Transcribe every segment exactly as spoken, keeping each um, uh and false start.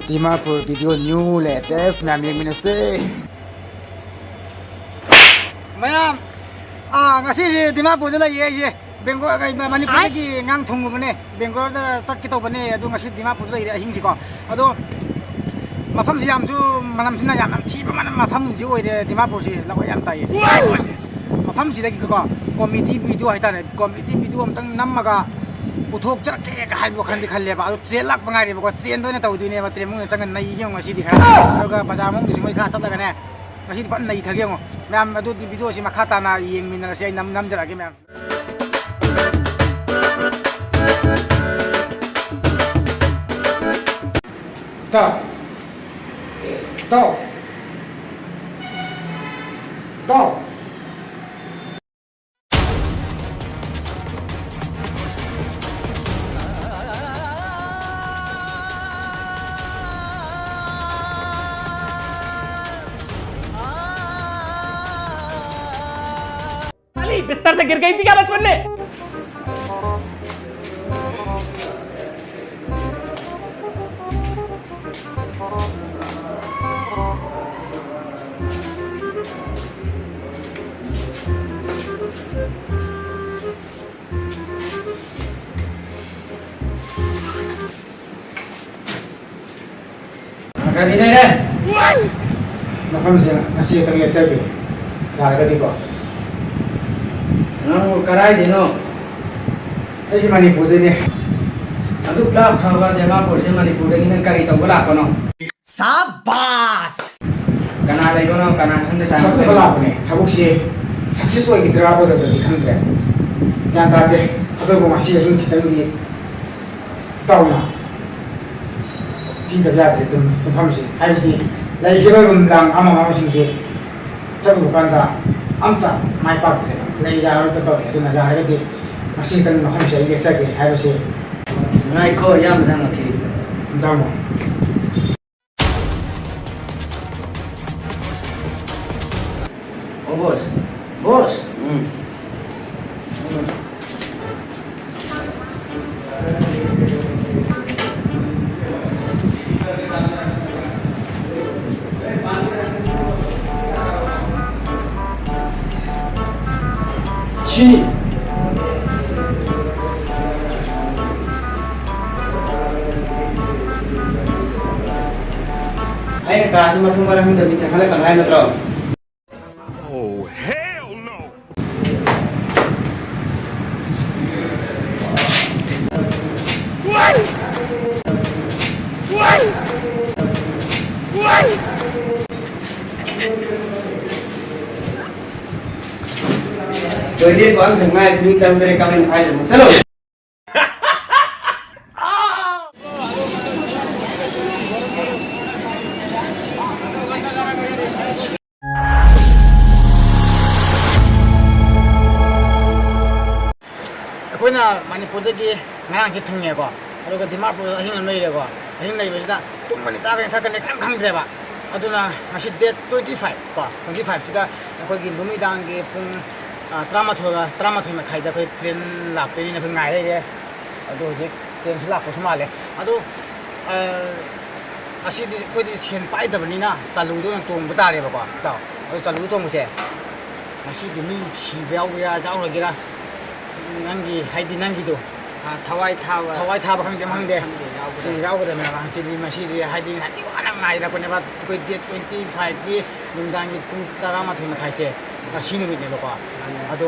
Dimapur video new latest ꯃꯌꯥꯝ ꯌꯦꯡꯃꯤꯟꯅꯁꯦ꯫ ꯃꯌꯥꯝ, ꯑꯥ, ꯉꯁꯤꯁꯦ ꯗꯤꯃꯥꯄꯨꯔꯗ ꯂꯩꯌꯦ ꯑꯩꯁꯦ꯫ ꯕꯦꯡꯒꯣ-, ꯀꯩ, ꯃꯅꯤꯄꯨꯔꯗꯒꯤ ꯉꯥꯡ ꯊꯨꯡꯉꯨꯕꯅꯦ, ꯕꯦꯡꯒ꯭ꯂꯣꯔꯗ ꯆꯠꯀꯦ ꯇꯧꯕꯅꯦ, ꯑꯗꯣ ꯉꯁꯤ ꯗꯤꯃꯥꯄꯨꯔꯗ ꯂꯩꯔꯦ ꯑꯍꯤꯡꯁꯤꯀꯣ꯫ ꯑꯗꯣ ꯃꯐꯝꯁꯤ ꯌꯥꯝꯁꯨ ꯃꯅꯝꯁꯤꯅ ꯌꯥꯝ ꯅꯝꯊꯤꯕ ꯃꯅꯝ ꯃꯐꯝꯁꯤ ꯑꯣꯏꯔꯦ ꯗꯤꯃꯥꯄꯨꯔꯁꯤ, ꯂꯋꯥꯏ ꯌꯥꯝ ꯇꯥꯏꯌꯦ꯫ ꯃꯐꯝꯁꯤꯗꯒꯤꯀꯣ comedy video ꯍꯥꯏꯇꯥꯔꯦ, comedy video ꯑꯝꯇꯪ ꯅꯝꯃꯒ ꯄꯨꯊꯣꯛꯆꯔꯛꯀꯦꯒ ꯍꯥꯏꯕ ꯋꯥꯈꯜꯗꯤ ꯈꯜꯂꯦꯕ꯫ ꯑꯗꯣ train ꯂꯥꯛꯄ ꯉꯥꯏꯔꯦꯕꯀꯣ, trainꯗ ꯑꯣꯏꯅ ꯇꯧꯗꯣꯏꯅꯦꯕ, train ꯃꯅꯨꯡꯗ ꯆꯪꯉ ꯅꯩꯒꯦ ꯌꯦꯡꯉꯣ ꯉꯁꯤꯗꯤ ꯈꯔ꯫ ꯑꯗꯨꯒ ꯕꯖꯥꯔ ꯃꯅꯨꯡꯗꯁꯨ ꯃꯣꯏ ꯈꯔ ꯆꯠꯂꯒꯅꯦ, ꯉꯁꯤꯗꯤ ꯐꯖꯅ ꯅꯩꯊꯒꯦ ꯌꯦꯡꯉꯣ꯫ ꯃꯌꯥꯝ ꯑꯗꯨꯗꯤ videoꯁꯤ ꯃꯈꯥ ꯇꯥꯅ ꯌꯦꯡꯃꯤꯟꯅꯔꯁꯤ, ꯑꯩ ꯅꯝ-, ꯅꯝꯖꯔꯛꯑꯒꯦ ꯃꯌꯥꯝ꯫ ꯏꯇꯥꯎ! ꯏꯇꯥꯎ! ꯏꯇꯥꯎ! साली, बिस्तर से गिर गई थी क्या बचपन में? ꯒꯥꯔꯤ ꯂꯩꯔꯦ꯫ ꯃꯐꯝꯁꯦ ꯉꯁꯤ ꯈꯛꯇꯪ ꯂꯦꯞꯆꯒꯦ꯫ ꯌꯥꯔꯒꯗꯤꯀꯣ꯫ ꯅꯪꯕꯨ ꯀꯔꯥꯏꯗꯩꯅꯣ? ꯑꯩꯁꯦ ꯃꯅꯤꯄꯨꯔꯗꯩꯅꯦ꯫ ꯑꯗꯨꯛ ꯂꯥꯞꯈ꯭ꯔꯕ ꯗꯤꯃꯥꯄꯨꯔꯁꯦ ꯃꯅꯤꯄꯨꯔꯗꯒꯤ ꯅꯪ ꯀꯔꯤ ꯇꯧꯕ ꯂꯥꯛꯄꯅꯣ? ꯁꯥꯕꯥꯁ! ꯀꯅꯥ ꯂꯩꯕꯅꯣ? ꯀꯅꯥ ꯈꯪꯗꯦ ꯆꯥꯅ ꯊꯕꯛ ꯑꯃ ꯂꯥꯛꯄꯅꯦ꯫ ꯊꯕꯛꯁꯦ success ꯑꯣꯏꯒꯗ꯭ꯔꯥ ꯑꯣꯏꯔꯣꯏꯗ꯭ꯔꯗꯤ ꯈꯪꯗ꯭ꯔꯦ꯫ ꯒ꯭ꯌꯥꯟ ꯇꯥꯗꯦ꯫ ꯑꯗꯨꯕꯨ ꯉꯁꯤ ꯑꯍꯤꯡꯁꯤꯗꯪꯗꯤ ꯆꯥꯎꯅ ꯄꯤꯗꯕ ꯌꯥꯗ꯭ꯔꯦ꯫ ꯑꯗꯨꯝ ꯃꯐꯝꯁꯤ ꯍꯥꯏꯕꯁꯤ ꯂꯩꯈꯤꯕ ꯔꯨꯝ ꯂꯥꯡ ꯑꯃ ꯑꯃꯁꯤꯡꯁꯤ ꯆꯠꯂꯨꯕ ꯀꯥꯟꯗ ꯑꯝꯇ ꯃꯥꯏ ꯄꯥꯛꯇ꯭ꯔꯦꯕ꯫ ꯂꯩ ꯌꯥꯔꯣꯏꯗ ꯇꯧꯔꯦ꯫ ꯑꯗꯨꯅ ꯌꯥꯔꯒꯗꯤ ꯉꯁꯤ ꯈꯤꯇꯪ ꯃꯐꯝꯁꯤ ꯑꯩ ꯂꯦꯛꯆꯒꯦ ꯍꯥꯏꯕꯁꯤ꯫ ꯉꯥꯏꯈꯣ, ꯏꯌꯥꯝꯕꯗ ꯍꯪꯉꯛꯈꯤ꯫ ꯇꯥꯃꯣ꯫ ꯑꯣ, ꯕꯣꯁ꯫ ꯕꯣꯁ꯫ ꯎꯝ꯫ ꯁꯤ꯫ ꯑꯩꯅ ꯀꯥꯁꯤ ꯃꯊꯣꯡ ꯃꯔꯝ ꯈꯪꯗꯕ ꯃꯤ ꯆꯪꯍꯜꯂꯛꯀꯅꯨ ꯍꯥꯏ ꯅꯠꯇ꯭ꯔꯣ? Oh, hell no! Toilet ꯄꯥꯟ ꯊꯝꯉꯥꯏꯁꯤ ꯃꯤ ꯇꯔꯨꯛ ꯇꯔꯦꯠ ꯀꯥꯞꯂꯦꯅ ꯍꯥꯏꯗ꯭ꯔꯣ? ꯆꯠꯂꯣ! ꯑꯩꯈꯣꯏꯅ ꯃꯅꯤꯄꯨꯔꯗꯒꯤ ꯉꯔꯥꯡꯁꯦ ꯊꯨꯡꯉꯦꯀꯣ, ꯑꯗꯨꯒ ꯗꯤꯃꯥꯄꯨꯔꯗ ꯑꯍꯤꯡ ꯑꯃ ꯂꯩꯔꯦꯀꯣ꯫ ꯑꯍꯤꯡ ꯂꯩꯕꯁꯤꯗ ꯇꯨꯝꯒꯅꯤ, ꯆꯥꯒꯅꯤ, ꯊꯛꯀꯅꯤ ꯀꯔꯤꯝ ꯈꯪꯗ꯭ꯔꯦꯕ꯫ ꯑꯗꯨꯅ ꯉꯁꯤ date twenty five ꯀꯣ, twenty five ꯁꯤꯗ ꯑꯩꯈꯣꯏꯒꯤ ꯅꯨꯃꯤꯗꯥꯡꯒꯤ ꯄꯨꯡ, ꯑ, ꯇꯔꯥꯃꯥꯊꯣꯏꯒ, ꯇꯔꯥꯃꯥꯊꯣꯏ ꯃꯈꯥꯏꯗ ꯑꯩꯈꯣꯏ train ꯂꯥꯛꯇꯣꯏꯅꯤꯅ ꯑꯩꯈꯣꯏ ꯉꯥꯏ ꯂꯩꯔꯦ꯫ ꯑꯗꯣ ꯍꯧꯖꯤꯛ trainꯁꯨ ꯂꯥꯛꯄꯁꯨ ꯃꯥꯜꯂꯦ꯫ ꯑꯗꯣ, ꯑ, ꯑꯁꯤꯗꯤ ꯑꯩꯈꯣꯏꯗꯤ ꯁꯦꯟ ꯄꯥꯏꯗꯕꯅꯤꯅ ꯆꯥꯂꯨꯗ ꯑꯣꯏꯅ ꯇꯣꯡꯕ ꯇꯥꯔꯦꯕꯀꯣ, ꯏꯇꯥꯎ꯫ ꯑꯗꯣ ꯆꯥꯂꯨꯗ ꯇꯣꯡꯕꯁꯦ ꯉꯁꯤꯗꯤ ꯃꯤ ꯁꯤꯕ ꯌꯥꯎꯒꯦꯔꯥ ꯌꯥꯎꯔꯣꯏꯒꯦꯔꯥ, ꯅꯪꯒꯤ, ꯍꯥꯏꯗꯤ ꯅꯪꯒꯤꯗꯣ, ꯑ, ꯊꯋꯥꯏ ꯊꯥꯕ, ꯊꯋꯥꯏ ꯊꯥꯕ ꯈꯪꯗꯦ ꯑꯃ ꯈꯪꯗꯦ, ꯈꯪꯗꯦ, ꯌꯥꯎꯒꯗꯕ꯫ ꯎꯝ, ꯌꯥꯎꯒꯗꯕꯅꯦꯕ꯫ ꯉꯁꯤꯗꯤ, ꯉꯁꯤꯗꯤ ꯍꯥꯏꯗꯤ ꯉꯥꯏꯗꯤ ꯋꯥꯅ ꯉꯥꯏꯔꯛꯄꯅꯦꯕ꯫ ꯑꯩꯈꯣꯏ date twenty fiveꯀꯤ ꯅꯨꯡꯗꯥꯡꯒꯤ ꯄꯨꯡ ꯇꯔꯥꯃꯥꯊꯣꯏ ꯃꯈꯥꯏꯁꯦ ꯉꯁꯤ ꯅꯨꯃꯤꯠꯅꯦꯕꯀꯣ꯫ ꯎꯝ꯫ ꯑꯗꯣ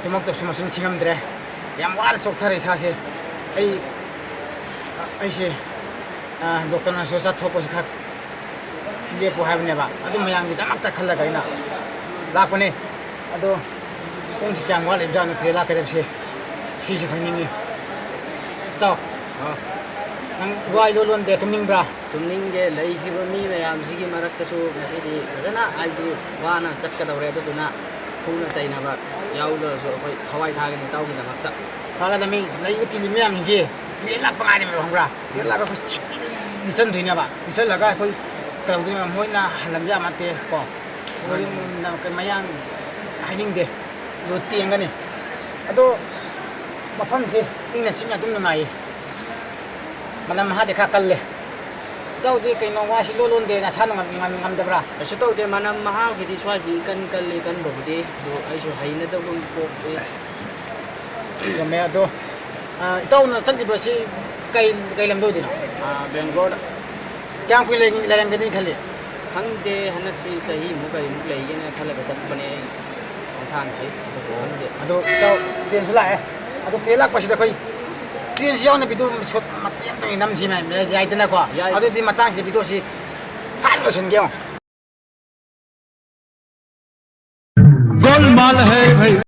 ꯑꯗꯨꯃꯛꯇꯁꯨ ꯃꯁꯤꯡ ꯊꯤꯉꯝꯗ꯭ꯔꯦ꯫ ꯌꯥꯝ ꯋꯥꯅ ꯆꯣꯛꯊꯔꯦ ꯏꯁꯥꯁꯦ꯫ ꯑꯩ, ꯑꯩꯁꯦ, ꯑ, doctorꯅꯁꯨ ꯆꯠꯊꯣꯛꯄꯁꯦ ꯈꯔ ꯂꯦꯞꯄꯨ ꯍꯥꯏꯕꯅꯦꯕ꯫ ꯑꯗꯨ ꯃꯌꯥꯝꯒꯤꯗꯃꯛꯇ ꯈꯜꯂꯒ ꯑꯩꯅ ꯂꯥꯛꯄꯅꯦ꯫ ꯑꯗꯣ ꯄꯨꯡꯁꯤ ꯀꯌꯥꯝ ꯋꯥꯠꯂꯤꯕꯖꯥꯠꯅꯣ train ꯂꯥꯛꯀꯗꯕꯁꯦ? ꯁꯤꯁꯨ ꯈꯪꯅꯤꯡꯉꯤ꯫ ꯏꯇꯥꯎ꯫ ꯅꯪ ꯋꯥ ꯏꯂꯣꯟ ꯂꯣꯟꯗꯦ, ꯇꯨꯝꯅꯤꯡꯕ꯭ꯔꯥ? ꯇꯨꯝꯅꯤꯡꯗꯦ꯫ ꯂꯩꯈꯤꯕ ꯃꯤ ꯃꯌꯥꯝꯁꯤꯒꯤ ꯃꯔꯛꯇꯁꯨ ꯉꯁꯤꯗꯤ ꯐꯖꯅ ꯍꯥꯏꯗꯤ ꯋꯥꯅ ꯆꯠꯀꯗꯧꯔꯦ, ꯑꯗꯨꯗꯨꯅ ꯐꯨꯅ ꯆꯩꯅꯕ ꯌꯥꯎꯗ꯭ꯔꯁꯨ ꯑꯩꯈꯣꯏ ꯊꯋꯥꯏ ꯊꯥꯒꯅꯤ ꯏꯇꯥꯎꯒꯤꯗꯃꯛꯇ꯫ ꯐꯒꯗꯕꯅꯤ꯫ ꯂꯩꯕ ꯇꯤꯜꯂꯤ ꯃꯌꯥꯝꯁꯤꯡꯁꯦ ꯇ꯭ꯔꯦꯟ ꯂꯥꯛꯄ ꯉꯥꯏꯔꯤꯕ, ꯈꯪꯕ꯭ꯔꯥ? ꯇ꯭ꯔꯦꯟ ꯂꯥꯛꯑꯒ ꯑꯩꯈꯣꯏ ꯆꯤꯛ ꯆꯤꯛ ꯆꯤꯛ ꯆꯤꯛ ꯆꯟꯗꯣꯏꯅꯦꯕ꯫ ꯆꯤꯛꯁꯜꯂꯒ ꯑꯩꯈꯣꯏ ꯀꯩꯗꯧꯗꯣꯏꯅꯣ? ꯃꯣꯏꯅ ꯍꯜꯍꯟꯕ ꯌꯥꯕ ꯅꯠꯇꯦ ꯀꯣ꯫ ꯃꯣꯏ ꯃꯌꯥꯡ ꯍꯥꯏꯅꯤꯡꯗꯦ꯫ ꯑꯗꯨ ꯇꯦꯡꯒꯅꯤ꯫ ꯑꯗꯣ ꯃꯐꯝꯁꯦ ꯏꯪꯅ ꯆꯤꯛꯅ ꯑꯗꯨꯝ ꯅꯨꯡꯉꯥꯏꯌꯦ꯫ ꯃꯅꯝ ꯃꯍꯥꯗꯤ ꯈꯔ ꯀꯜꯂꯦ꯫ ꯏꯇꯥꯎꯗꯤ ꯀꯩꯅꯣ ꯋꯥꯁꯤ ꯂꯣꯟ ꯂꯣꯟꯗꯦ, ꯅꯁꯥ ꯅꯨꯡꯉꯥꯏ-, ꯉꯝ-, ꯉꯝꯗꯕ꯭ꯔꯥ? ꯀꯩꯁꯨ ꯇꯧꯗꯦ, ꯃꯅꯝ ꯃꯍꯥꯒꯤꯗꯤ ꯁ꯭ꯋꯥꯏꯁꯤ ꯏꯀꯟ ꯀꯜꯂꯤ, ꯀꯟꯕꯕꯨꯗꯤ꯫ ꯑꯗꯨ ꯑꯩꯁꯨ ꯍꯩꯅꯗꯕ ꯄꯣꯛꯏ꯫ ꯆꯨꯝꯃꯦ꯫ ꯑꯗꯣ, ꯑ, ꯏꯇꯥꯎꯅ ꯆꯠꯂꯤꯕꯁꯤ ꯀꯩ, ꯀꯩ ꯂꯝꯗ ꯑꯣꯏꯗꯣꯏꯅꯣ? ꯑ, ꯕꯦꯡꯒ꯭ꯂꯣꯔꯗ꯫ ꯀꯌꯥꯝ ꯀꯨꯏꯅ ꯂꯩ-, ꯂꯩꯔꯝꯒꯅꯤ ꯈꯜꯂꯤ? ꯈꯪꯗꯦ, ꯍꯟꯗꯛꯁꯤ ꯆꯍꯤꯃꯨꯛ ꯀꯔꯤꯃꯨꯛ ꯂꯩꯒꯦꯅ ꯈꯜꯂꯒ ꯆꯠꯄꯅꯦ ꯑꯩ꯫ ꯈꯣꯡꯊꯥꯡꯁꯤ ꯑꯗꯨꯕꯨ ꯈꯪꯗꯦ꯫ ꯑꯗꯣ ꯏꯇꯥꯎ, ꯇ꯭ꯔꯦꯟꯁꯨ ꯂꯥꯛꯑꯦ꯫ ꯑꯗꯣ ꯇ꯭ꯔꯦꯟ ꯂꯥꯛꯄꯁꯤꯗ ꯑꯩꯈꯣꯏ ꯇ꯭ꯔꯦꯟꯁꯤ ꯌꯥꯎꯅ ꯚꯤꯗꯤꯑꯣ ꯁꯣꯠ ꯃꯇꯦꯛ ꯑꯃꯇꯪ ꯅꯝꯁꯤ ꯃꯌꯥꯝ ꯌꯥꯏꯗꯅꯀꯣ? ꯌꯥꯏ꯫ ꯑꯗꯨꯗꯤ ꯃꯇꯥꯡꯁꯤ ꯚꯤꯗꯤꯑꯣꯁꯤ ꯐꯥꯏꯅ ꯂꯣꯏꯁꯤꯟꯒꯦ ꯌꯦꯡꯉꯣ꯫ ꯒꯣꯜꯃꯥꯜ ꯍꯦ ꯚꯥꯏ꯫